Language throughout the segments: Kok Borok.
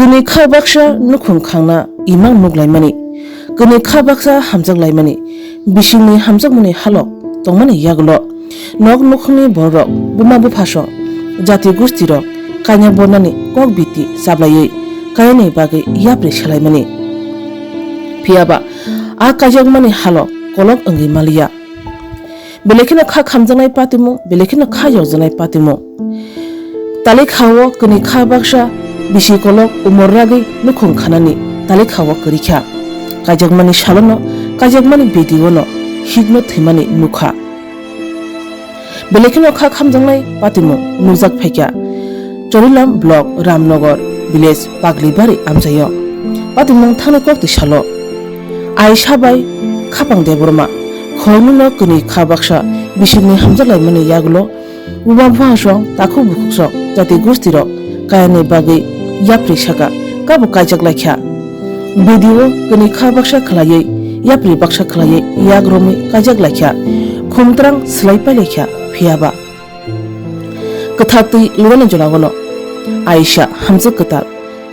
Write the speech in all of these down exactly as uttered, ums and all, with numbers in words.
Kwnwi kha baksa nukhung khangna imang nuk laimani, kwnwi kha baksa hamjak laimani, bisingni hamjakmani halok tongmani yagulo nok nukhungni bororok buma buphasong jati gustirok kanya bornani kok biti chablaiwi kayani bagwi yapri selaimani. Phiyaba a kaijakmani halok kolok wngwi maliya. Belai kheno kha khamjaknai patimung, belai kheno kha yokjaknai patimung. Talikhao kwnwi kha baksa bisi kolok umor ragwi nukhung khanani talikhao kwrwi kha. Kaijakmani salono, kaijakmani bediono hikno thwimani nukha. Belai kheno kha khamjaknai patimung nukjak phaikha. Chorilam block Ramnagar village Paglibari amchaio. Patimung thangnai kokti salo Aisha bai Khapang Debbarma khoroknwino kwnwi kha baksa bisingni hamjak laimani yagulo buma buphasong takhuk bukhuksong jati gustirok kayani bagwi yapri saka kabo kaijak laikha. Bediono kwnwi kha baksa khwlaiwi yapri baksa khwlaiwi yak romwi kaijak laikha. Khumtrang swlai pai laikha phiyaba. Kwthar twi lunani jora-o no Aisha hamjwk kwtal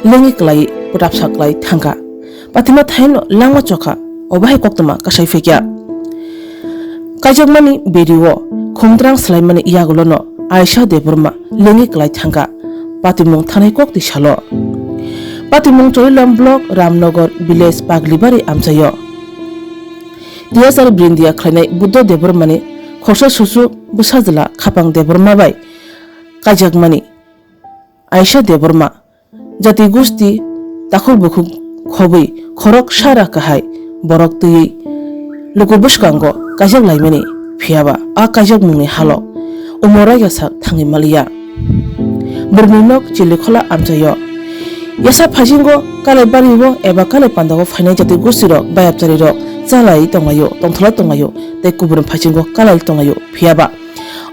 lengwi kwlaiwi pwtapsa kwlai thangkha. Patima thaino langma chokha, obo hai koktwma kasai phaikha. Kaijakmani beri-o khumtrang swlaimani yagulo no Aisha Debbarma lengwi kwlai thangkha. Patimung thanai kokti salo. Patimung Chorilam block Ramnagar village Paglibari amchaio. T S R Brindia khlainai Buddha Debbarmani khorsa susu bwsajwla Khapang Debbarma bai kaijakmani Aisha Debbarma jati gusti takhuk bukhuk khobwi khorok sara kahai borok twiwi luku bwskango kaijak laimani, phiyaba a kaijakmungni halo umor raida sak thangwi maliya. Borokni nok Chilikhola amchaio. Yasa phaisingo kalai bario eba kalai pandao phainai jati gustirok, bayapcharirok chalai tonglaio, tongthola tonglaio, tei kubun phaisingo kalai tonglaio. Phiyaba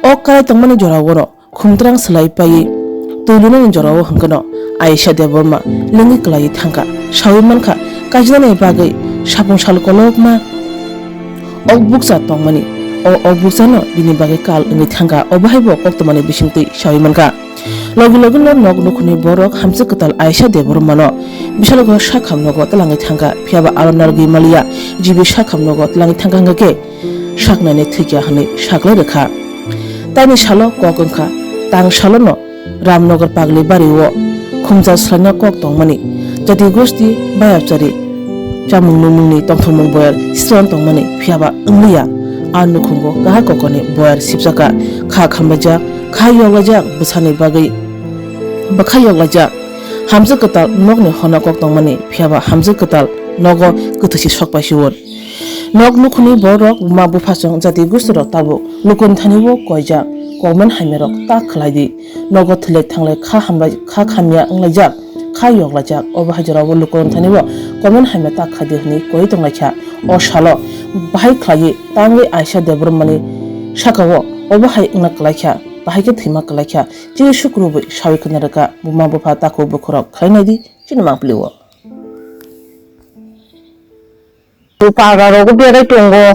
o kalai tongmani jorao no khumtrang swlai paiwi twi lunani jorao hwnkhe no Aisha Debbarma lengwi kwlaiwi thangkha. Sawi mankha, kajinani bagwi sapung sal kolokma ok bukcha tongmani, o ok bukchano bini bagwi kal wngwi thangkha, obo haibo koktwmani bisingtwi sawi mankha. Logi logi no nok nukhungni borok hamjwk kwtal Aisha Debbarmano bisalgo sakham nogo twlangwi thangkha, phiyaba aro narwgwi maliya, G B sakham nogo twlangwi thangkha hwnkhe saknaini thwikya hwnwi saklai rwkha. Taini salo kok wngkha, tang salono Ramnagar Pagli bario khumjak swlaina kok tongmani, jati gosti bayapchari chamung nungmungni tongthokmung boyar sichon tongmani, phiyaba wngliya. A nukhungo kaha kokorni boyar sipjakha, kha khamlaijak, kha yoklaijak, bwsani bagwi bwkha yoklaijak. Hamjwk kwtal nokni hona kok tongmani, phiyaba hamjwk kwtal nogo kwthwisi sokpaisi-o. Nok nukhungni borok buma buphasong jati gustirok tabuk lukuni thani-o koijak, kokmani hamyarok ta khwlaidi. Nogo thwilai thanglai kha hamlai, kha khamya wnglaijak, kha yoklaijak. Obo hai jorao lukuni thani-o kokmani hamya ta khaidi hwnwi koi tonglaikha. O salo bahai khlaiwi tangwi Aisha Debbarmani saka-o obo hai wngna kwlaikha, bahai khe thwima kwlaikha. Chini sukrubwi sawi khna rwkha, buma bupha takhuk bukhurok khlai naidi chini mangpili-o. Paga rogo berai tongo,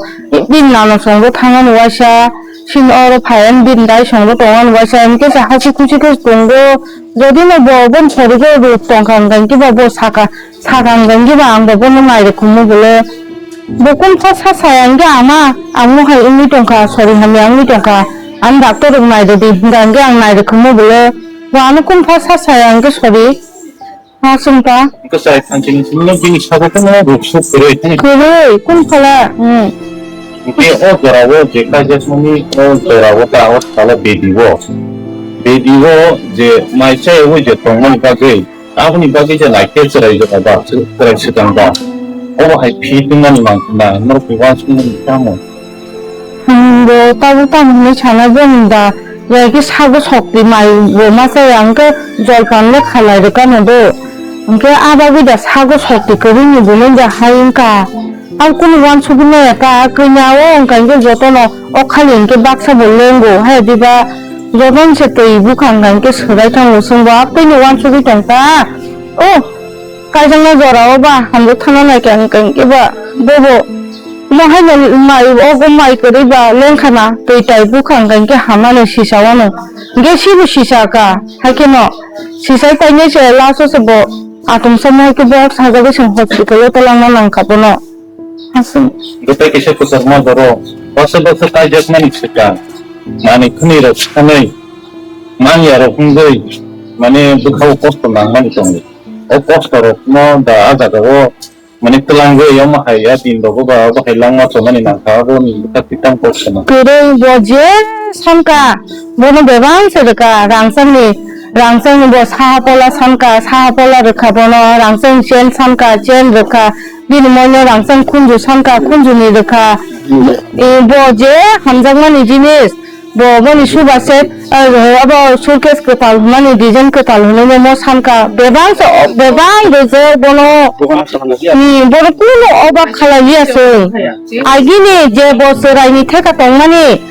bini nana songo thangani waisa, sini oro phaiyan bini dai songo tongani waisa, hinkhe se hasi khusi khe tongo. Jodi no bo boni sorigo ruk tongkha, hinkhe ba bo saka, saka hinkhe ba ang bo bono nairwkhumo bole. Bo kung pha sa saya hinkhe ama, ang no hai wngwi tongkha, sori hamya wngwi tongkha, ang doctor rok nairwdi hinkha hinkhe ang nairwkhumo bole. Bo ano kung pha sa saya hinkhe sori. Aswng ta. Hwnkhe chai phanchini simi bini sago tongmani ruksu kwrwi. Kwrwi, kung phala? Hmm. Hwnkhe o jorao je kaijakmani o jorao ta o salo bedi-o. Bedi-o je mai chaywi je tongmani bagwi, aboni bagwi je naikhe chwrai jora ba, chwrai swkang ba. Obo hai phi tongmani mangkhna, norok uansukmani tamo. Hmm, bo tabuk tamo hinwi sana jani da, jai khe sago sokti mai bo ma chaya, hwnkhe jolpan le khalai rwkano do. Hwnkhe a bagwi da sago sokti kwrwini bumung da hai wngkha. Ang kunu uansugwi maya kha, kanya o wngkha hwnkhe jotono o khali hwnkhe baksa bo lengo, hai diba jotono se twi bwkha wngkha hwnkhe swrai thango, chwngbo aphano uansugwi tongkha. O, kaijakna jorao ba hamjwk thangna naikha hwnkhe ba bobo omo haino mai, ogo mai kwrwi ba lengkhana twi tai bwkha hwnkhe hamani sisao no hwnkhe sibo sisa kha, haikheno sisai tainai se last o se bo Atung samo ke box hajagwi song hospital o tolangna nangkha bono. Hasing. Gota kisa kusar ma doro. Basa basa kaijakmani swkang. Mani khni rok sanai. Mani arok hungoi. Mane bwkhao kosto nangmani tongo. O kosto rok no da a jaga o. Mane twlangwi omo hai a din rogo ba obo hai langma chomani nangkha abo ni bwkha twi tang kok sana. Kwrwi bo je sanka bono bebak se rwkha rangchakni, rangchakni bo saha pola sanka, saha pola rwkha bono rangchakni chain sanka, chain rwkha bini moino rangchak khunju sanka, khunjuni rwkha. E, bo je hamjakmani jinis. Bo boni suba se, eh, abo suitcase kwtal hwnmani design kwtal hwnwi mo sanka bebak se, bebak rijak bono. Ni bono kuno obak khalai liya se. Agini je bo chwraini theka tongmani,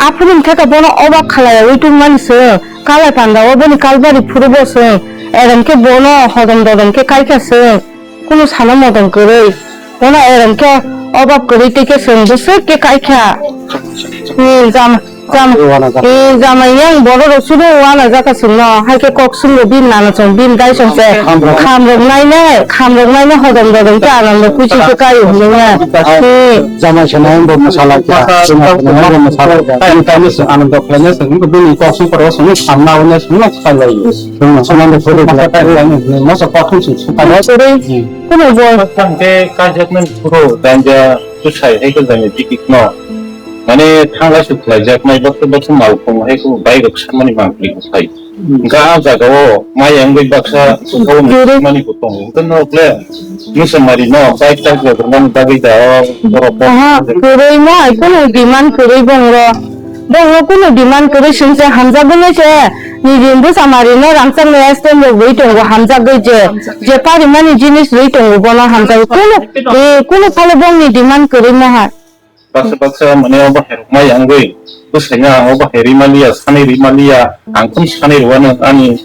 aphuru theka bono obak khalai wi tongmani se. Kalai panda o boni kalbari phuru bo se. Ereng khe bono hodom dodom khe kaikha se. Kunu sana modom kwrwi. Bono ereng khe obak kwrwi tei khe chwng bwswk khe kaikha. Ni jam-, jam-, ni jamai yang borok rok sudo uana jaka chwngno. Hai khe kok swngbo bini nana chwng bini dai chwng se. Kham rok nainai, kham rok nainai hodom dodom khe anando kuchi khe kaio hwnwi ya. Ni jamai se nai bo mwsala khe. Ani tamo se anando khlaina chwng bini kok swng poro chwng khamna hwnwi chwng khalai. Chwng no samani photo khlai khlai ni moso kothom sing suka. Kwrwi. Kuno bo. Tang khe kaijaknani phuru danja bwsai hai khe jani tikik no. Mane thanglai su khlaijaknai baksa baksa malkhung hai khe bai rok samani mangpili bwsai. Hwnkhe a jaga o maya wngwi baksa suka o kwrwi mani bo tongo. Hwnkhe norok le musamari no bai tak rok rwmani bagwi da o borok bo. Aha, kwrwi mo hai kuno demand kwrwi bongro. Bongno kunu demand kwrwi singse hamjakgwi se niji bwsa marino rangchakni extend rogwi tongo hamjakgwi je je parimani jinis rwi tongo bono hamjakgwi kunu eh kunu phano bongni demand kwrwi maha. Baksa baksa mane obo hai rok mai wngwi bwsaino ang obo hai rimaliya sanai rimaliya ang khum sanai rwano ani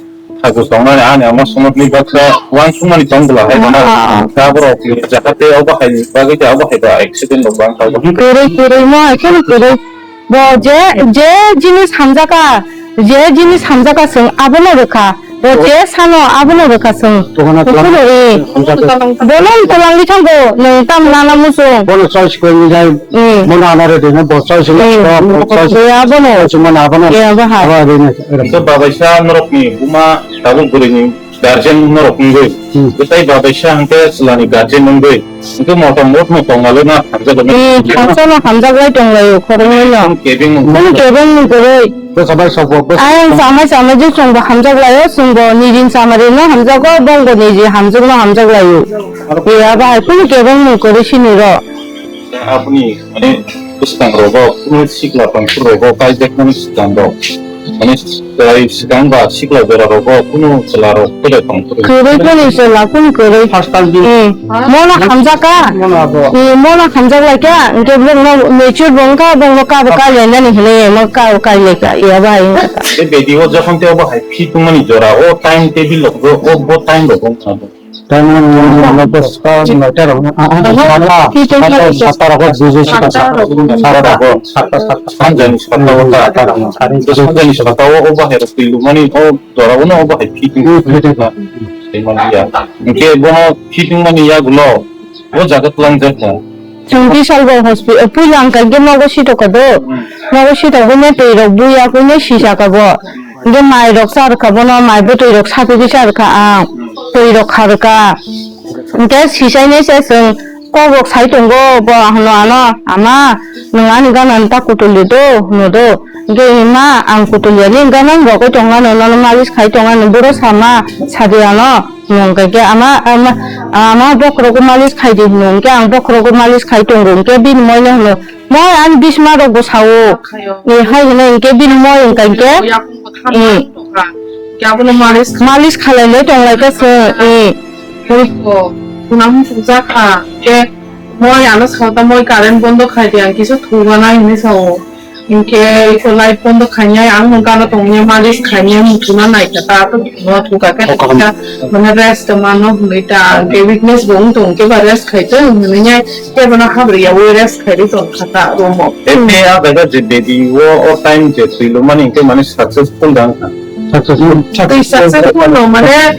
thago tongnani ani ama somotni baksa uansukmani tong bwla hai rwna. Ah, ah, ah. Tabok rok jahate obo hai bagwi obo hai ba accident rok wngkha. Kwrwi kwrwi mo hai kheno kwrwi. Bo je, je jinis hamjaka, je jinis hamjaka chwng abono rwkha. Bo je sano abono rwkha chwng. Bono twlang-, bono twlangwi thango, nwng tam nana muchung. Bono choice kwrwngwi jai, hmm, bono ano ready no, bo choice no, hmm, bo choice, ya bono. Choice mano abono. Ya bo hai. Abo ready no. Hwnkhe babaisa norokni buma tabuk bwrwini guardian norok wngwi, hmm, bwtai babaisa hwnkhe chwlani guardian wngwi, hwnkhe motom rokno tongmale no hamjakgwi. Hmm, khoroksa no hamjaklai tonglaio, khoroknwi no. Kebeng no. Bono kebeng ni kwrwi. Bwsa bai sokbo, bwsa. Ayang chamai chamai je chwngbo hamjaklaio, chwngbo nijin chamari no hamjago, bongbo niji hamjak no hamjaklaio. Aro ya bahai kunu kebeng ni kwrwi sini ro. Aboni, mane, bwskangrogo, kunu sikla tongphuru rogo, kaijakmani swkango. Mane, chwrai swkang ba sikla jora rogo, kunu chwla rok kwrwi tongphuru. Kwrwi kunu chwla, kunu kwrwi. First time di. Hmm. Mono hamjaka. Mono abo. Hmm, mono hamjak laikha, hwnkhe bokno mature bo wngkha, bokno kabo kailainani hinwi, mo kabo kailaikha, ya bai wngkha. Tei bedi o jokhon tei obo hai fit wngmani jora, o time table rok, o, o bo time rok wngkha. Tamo nokbar saka noita rok. Sata, sata rok bujo saka. Sata rok. Sanjani sata o ta. Sanjani sata o, o bahai rok twi lumani o jora o no o bahai fitting. Twi mani ya. Hwnkhe bono fitting mani yagulo o jaga twlang jak na. Chwng Bisalgor hospital, puila ang kha hwnkhe nogo sitokha do. Nogo sitokgwi no twi rok buya kwi no sisaka bo. Hwnkhe mai rok cha rwkha bono, mai bwtwi rok sapigwi cha rwkha ang, twi rok kha rwkha. Hwnkhe sichainai se chwng kok rok sai tongo, bo hwno ano, "Ama, nwng ani gana ni ta kutuliya do?" hwno do. Hwnkhe, "Ma, ang kutuliya ni gana ni rogwi tong ano, nono malis khai tong ano, buro sama sadi ano," hwnkhe, "Ama, ama, ama bokhorogo malis khai di," hwno. Hwnkhe ang bokhorogo malis khai tongo, hwnkhe bini moino hwno, Moi ani bisma rok bo sao. Khayo. Eh, hai hwnwi hinkhe bini moi wngkha hinkhe. Yakung bo thang eh. Tongkha. Khe abono malis kha. Malis khalai le tong lai kha se. Eh. Ko, kunam sujak kha. Khe moi ano sao ta moi current bondo khai di ang kisa thuga nai hinwi sao. Hinkhe ko light bondo khainai ang no gana tongni malis khainai muchuna nai kha ta to no thuga khe. Mane rest mano hinwi ta. Hinkhe weakness bo wng tong khe ba rest khai tong hinwi nai. Kebono habri ya wi rest khai ri tong kha ta room o. Ete a jaga je baby o, o time je twi lumani hinkhe mane successful dang kha. Successful. Twi successful no mane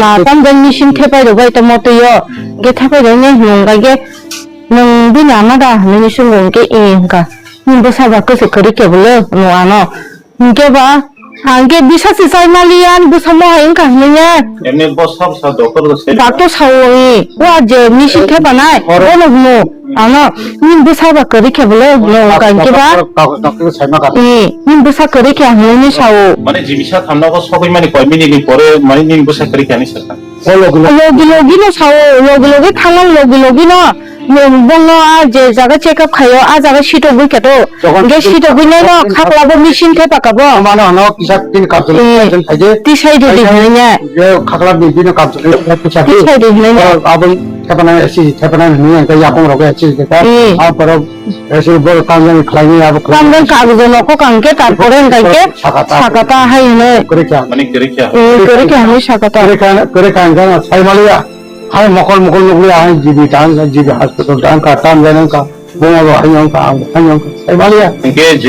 Chwla tamjak machine thepai rwbai tamo twi o. Hwnkhe thepai rwinai hwnwi hwnkha hwnkhe nwng bini ama da hwnwi swngwi hwnkhe e hwnkha. Nini bwsa ba kwchwk kwrwi khe bwle hwnwi ano. Hwnkhe ba, ang khe bisa se chai maliya, ani bwsa mo hai wngkha hinwi ya. Emni bwsa bwsa doctor rok se. Doctor sao ni, wa je machine thepanai, bono hwno, ano, nini bwsa ba kwrwi khe bwle hwno wngkha hwnkhe ba. Doctor, doctor sai ma kha. Eh, nini bwsa kwrwi khe hinwi ni sao. Mane jibisa thamna ko sogwi mani koi minute ni pore, mane nini bwsa kwrwi khe ani sakha. O logi logi. Logi logi no sao, logi logi thango, logi logi no. Nwng bono a je jaga check up khaio, a jaga sitogwi khe to. Hwnkhe sitogwi nai no khakla bo machine thepaka bo. Mano hano kisa tin kapsul. Eh, tin khaide. Tisai de di hwnwi ne. Khakla ni bino kapsul. Tisai de hwnwi ne. Abo Thepana S C C, thepana ni ang khe yapung rok S C C khe. Hmm. Ang borok S C C borok tamjani khlaini abo khlai. Tamjani kagojo nokho kang khe, tarpore ang kang khe sakata. Sakata hai hino. Kwrwi kha. Mani kwrwi kha. Eh, kwrwi kha hwnwi sakata. Kwrwi kha, kwrwi kha ang khe sai maliya. Hai mokol mokol nukliya, hai G B tan, G B hospital tan ka, tamjani ang ka. Buma bo hai ang ka, ang hai ang ka. Sai maliya. Hingke